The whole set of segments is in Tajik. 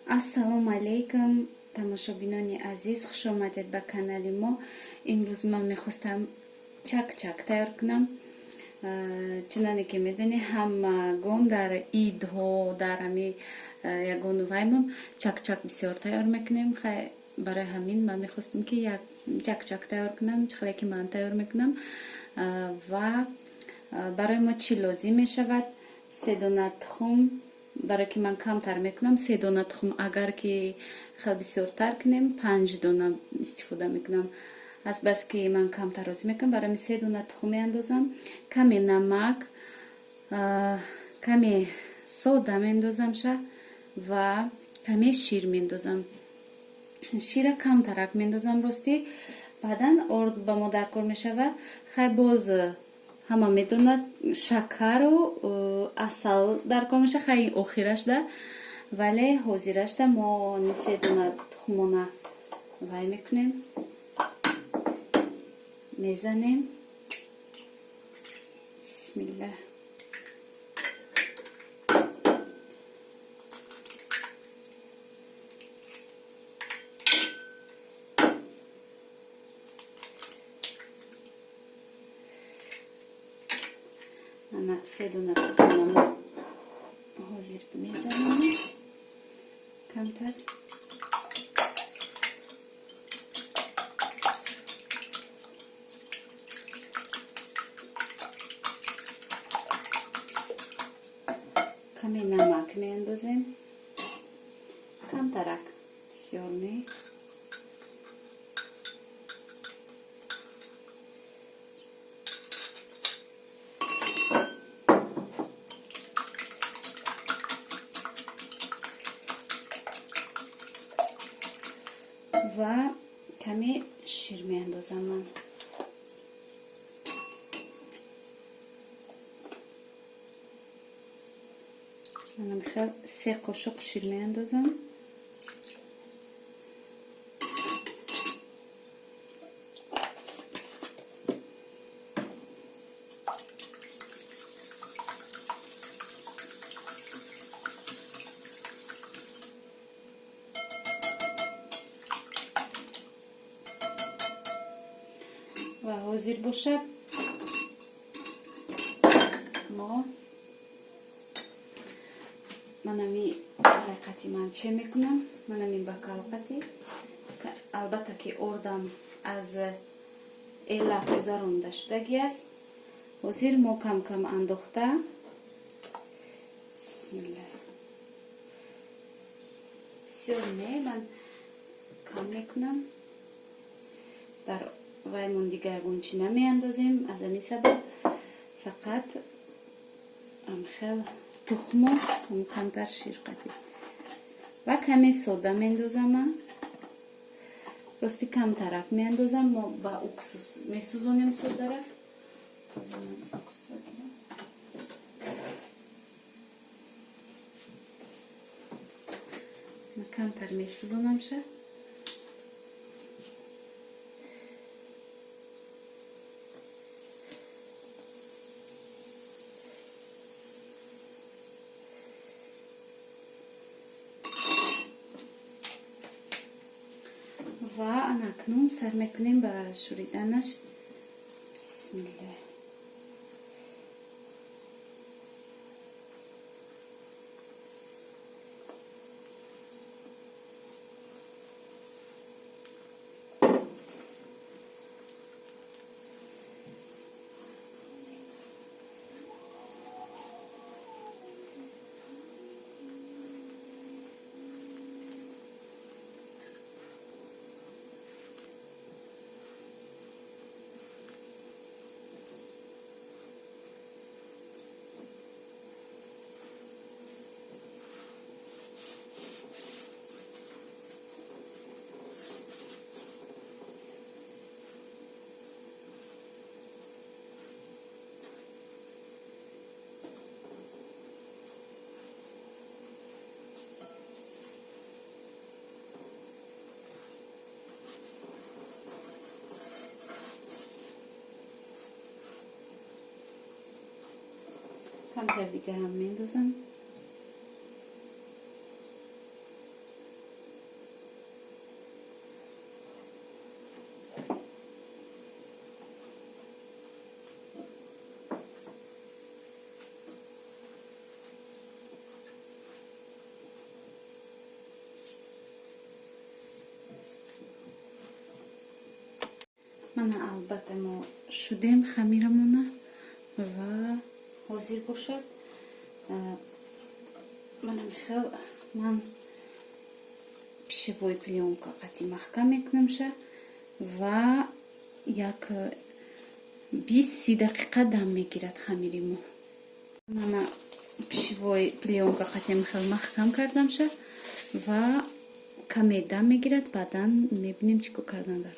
Ассалому алайкум, тамошобинони азиз, хуш омадед ба канали мо. Имрӯз ман мехостам чак-чак тайёр кунам. Чуноне ки медонед, ҳамагон дар идҳо, дар ҳами ягон ваймон чак-чак бисёр тайёр мекунем. Хай, барои ҳамин ман мехостам, ки як чак-чак тайёр кунам, чӣ хеле ки ман тайёр мекунам. Ва барои мо чӣ лозим мешавад? Се дона тухм. Барое ки ман камтар мекунам, се дона тухм, агар ки хел бисёртар кунем, панҷ дона истифода мекунам. Азбаски ман камтар розӣ мекунам, барои ҳамин се дона тухм меандозам, каме намак, каме сода меандозамша ва каме шир меандозам. Шира камтарак меандозам, ростӣ. Баъдан орд ба мо даркор мешавад. Хай, боз ҳама медонад, шакару асал даркор мешавад. Хай, охирашда, вале ҳозирашда мо се дона тухмона вай мекунем, мезанем. Бисмиллаҳ. Ана, се дона тухмона ҳозир мезанем камтар. Каме намак меандозем, камтарак, бисёр не. Ва каме шир меандозам ман. Манам хел се қошуқ шир меандозам. Ва ҳозир бошад, мо манами ҳайқати ман че мекунам, манами бокал қати. Албатта ки ордам аз элак гузаронда шудагӣ аст. Ҳозир мо кам-кам андохта, бисмилла, бисёр не, ман кам мекунам. Дар ваймон дига ягон чӣ намеандозем, аз ҳамин сабаб фақат амхел тухму камтар ширқатӣ ва каме сода мендозам. Ман рости камтарак меандозам, мо ба уксус месӯзонем содара. Уксуса гирам. Камтар месӯзонамша. Ва анакнун сар мекунем ба шӯриданаш. Бисмиллаҳ. Камтар дига ҳам мендозам. Мана, албатта, мо шудем хамирамона ва ҳозир бошад, мана михел ман пищевой плёнка қати маҳкам мекунамша ва як 20-30 дақиқа дам мегирад хамири мо. Мана, пищевой плёнка қати михел маҳкам кардамша ва каме дам мегирад, баъдан мебинем чӣ кор кардан дар.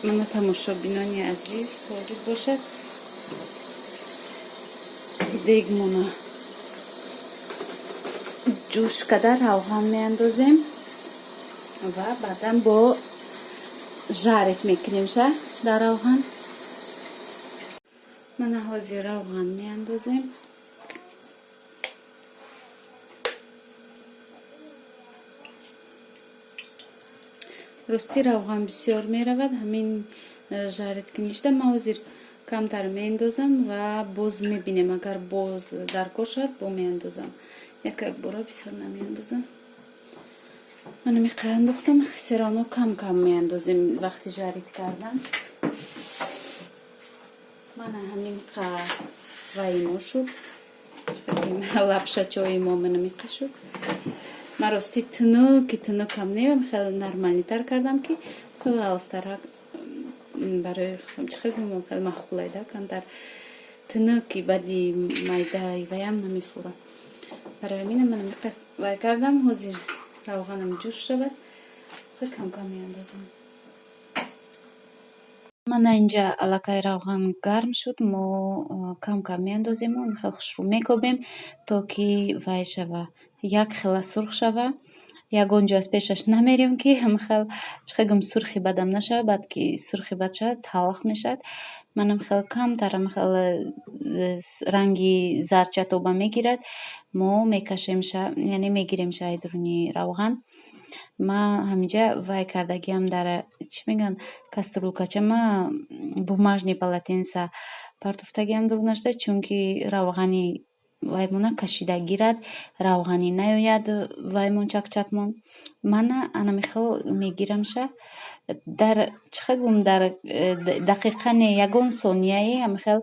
Мана, тамошобинони азиз, ҳозир бошад, дегмона ҷӯш када равған меандозем ва баъдан бо жарить мекунемша дар равған. Мана, ҳозир равған меандозем. Ростӣ, равған бисёр меравад ҳамин жарить кунишда. Ман ҳозир камтар меандозам ва боз мебинем, агар боз даркор шавад, бо меандозам. Яка якбора бисёр намеандозам. Мана, миқа андохтам, всё равно кам кам меандозем вақти жарить кардан. Мана, ҳамин қа ваи мо шуд, лапшачои мо мана миқа шуд. Ман ростӣ тунуки тунукам не, хеле нормальный тар кардам, ки хеле ғалстарак барои чӣ хел гумон, хеле маъқулайда. Камтар тунуки баъди майдаи ваям намефурам. Барои ҳамина мана миқа вай кардам. Ҳозир равғанам ҷӯш шавад, хеле кам-кам меандозам. Мана, инҷа аллакай равған гарм шуд. Мо кам-кам меандозему хеле хушрӯ мекобем, то ки вай шава, як хела сурх шава. Ягон ҷо аз пешаш намерем, ки ҳамахел, чӣ хел гум, сурхи бадам нашавад. Баъд ки сурхи бад шавад, талх мешавад. Манам хеле камтар ҳамахел ранги зарчатоба мегирад, мо мекашемша, яъне мегиремша айдуруни равған. Ман ҳаминҷа вай кардагиам, дар чӣ мегӯянд, кастрюлькача ма бумажный полотенца партофтагиам дурунашда, чунки равғани ваймона кашида гирад, равғанӣ наёяд ваймон, чакчакмон. Мана анамихел мегирамша, дар чӣ хел гӯм, дар дақиқа не, ягон сонияе ҳамихел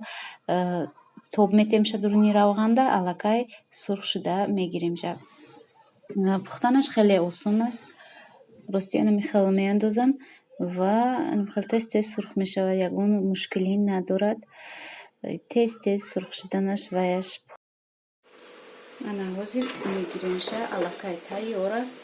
тоб метемша дуруни равғанда, аллакай сурх шуда мегиремша. Пухтанаш хеле осон аст. Рости, анамихел меандозам ва анамихел тез тез сурх мешавад, ягон мушкилӣ надорад. Тез тез сурх шуданаш ваяш. Ана ҳозир мегиремша, аллакай тайёр аст.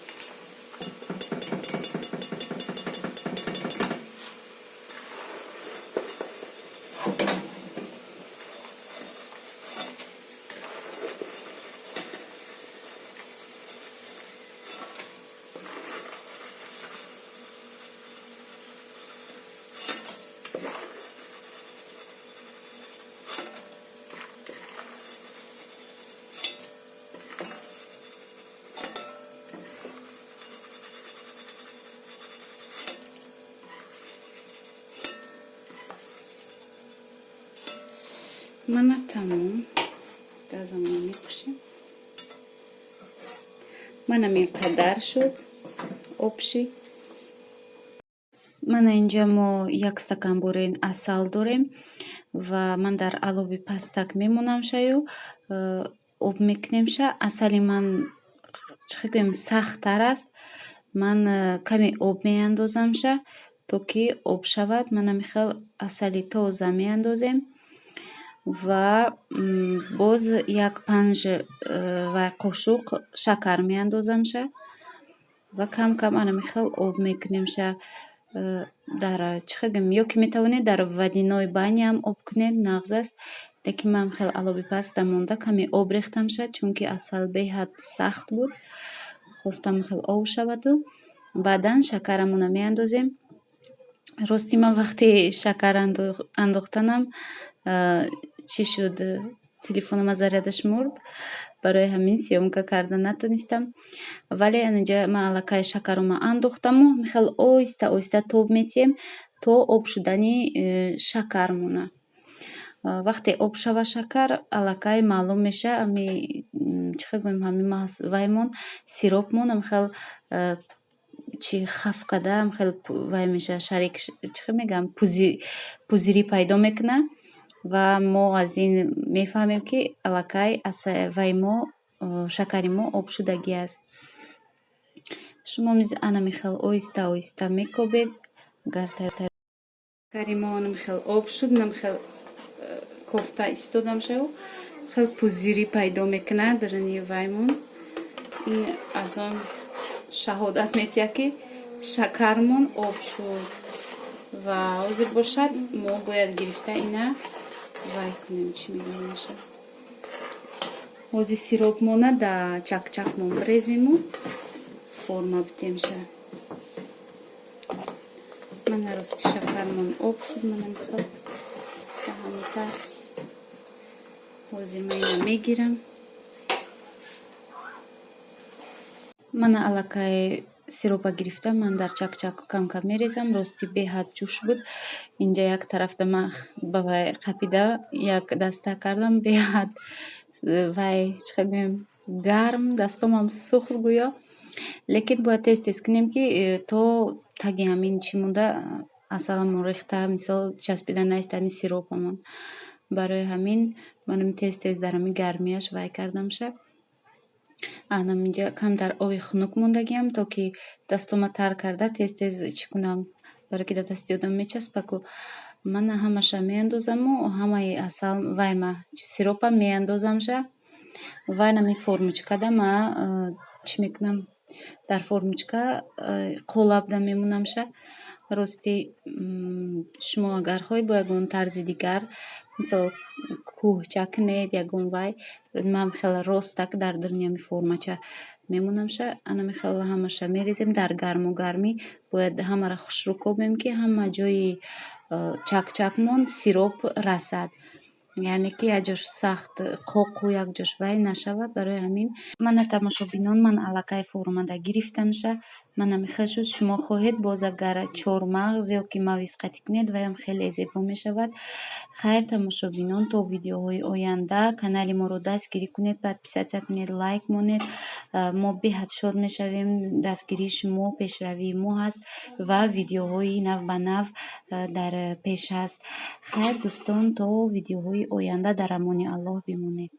Мана тамом, газамонро мепӯшем. Манам ин қадар шуд обши. Мана инҷа мо як стакан борин асал дорем ва ман дар алови пастак мемонам шаю, об мекунемша. Асали ман, чӣ хел гӯем, сахттар аст. Ман каме об меандозамша, то ки об шавад. Ман ҳамин асали тоза меандозем ва боз як панҷ вай қошуқ шакар меандозамша ва кам кам анами хел об мекунемша. Дар чӣ хел гӯем, ё ки метавонед дар водяной баняам об кунед, нағз аст, лекин ман хел алови паста монда каме об рехтамша, чунки асал беҳад сахт буд, хостам хел об шаваду баъдан шакарамонро меандозем. Рости, ман вақти шакар андохтанам чӣ шуд, телефонам аз зарядаш мурд, барои ҳамин съёмка карда натонистам. Вале анаҷа ман аллакай шакарома андохтаму хел оҳиста оҳиста тоб метиҳем то об шудани шакармона. Вақте об шава шакар, аллакай маълум меша, ами чӣ хел гӯем, ҳамин ваймон, сиропмон ҳамихел чи хаф када, ҳамихел вай меша, шарик, чӣ хел мегӯям, пузырь пайдо мекунад ва мо аз ин мефаҳмем, ки аллакай вай мо, шакари мо об шудагӣ аст. Шумо низ анами хел оҳиста оҳиста мекобед, агар шакари мо анами хел об шуд, анами хел кофта истодам шаву хел пузырь пайдо мекунад даруни ваймон. Ин аз он шаҳодат метиҳад, ки шакармон об шуд ва ҳозир бошад, мо бояд гирифта ина вай кунем, чӣ мегӯям, ҳозир сиропмона да чакчакмон бирезему форма битемша. Мана, рости, шакармон об шуд, мана михел ба ҳамин тарз. Ҳозир ман ина мегирам. Мана аллакай сиропа гирифта, ман дар чакчак кам-кам мерезам. Рости, беҳад ҷӯш буд. Инҷа як тарафда ман ба вай қапида як даста кардам, беҳад вай, чӣ хел гӯем, гарм, дастомам сӯхт гӯё, лекин бояд тез тез кунем, ки то таги ҳамин чӣ монда, асаламон рехта, мисол, часпида наиста ҳамин сиропамон. Барои ҳамин манам тез тез дар ҳамин гармияш вай кардамша. Анаминҷа камтар оби хунук мондагиам, то ки дастома тар карда тез тез чӣ кунам, барое ки дар дасти одам мечаспаку. Мана ҳамаша меандозаму ҳамаи асал вайма, сиропа меандозамша ва нами формочкада ма чӣ мекунам, дар формочка қолабда мемонамша. Рости, шумо агар хоҳед, бо ягон тарзи дигар, мисол, кӯҳча кунед, ягон вай. Ман хеле ростак дар даруни ҳами формача мемонамша. Анами хел ҳамаша мерезем. Дар гарму гармӣ бояд ҳамаро хушрӯ кобем, ки ҳама ҷои чакчакмон сироп расад. Яъне ки як ҷош сахт қоқу, як ҷош вай нашавад. Барои ҳамин, мана, тамошобинон, ман аллакай формада гирифтамша. Мана, михел шуд. Шумо хоҳед, боз агар чормағз ё ки мавиз қатӣ кунед, ваям хеле зебо мешавад. Хайр, тамошобинон, то видеоҳои оянда канали моро дастгирӣ кунед, подписаться кунед, лайк монед. Мо беҳад шод мешавем. Дастгирии шумо пешравии мо ҳаст ва видеоҳои нав ба нав дар пеш ҳаст. Хайр, дӯстон, то видеоҳои оянда дар амони Аллоҳ бимонед.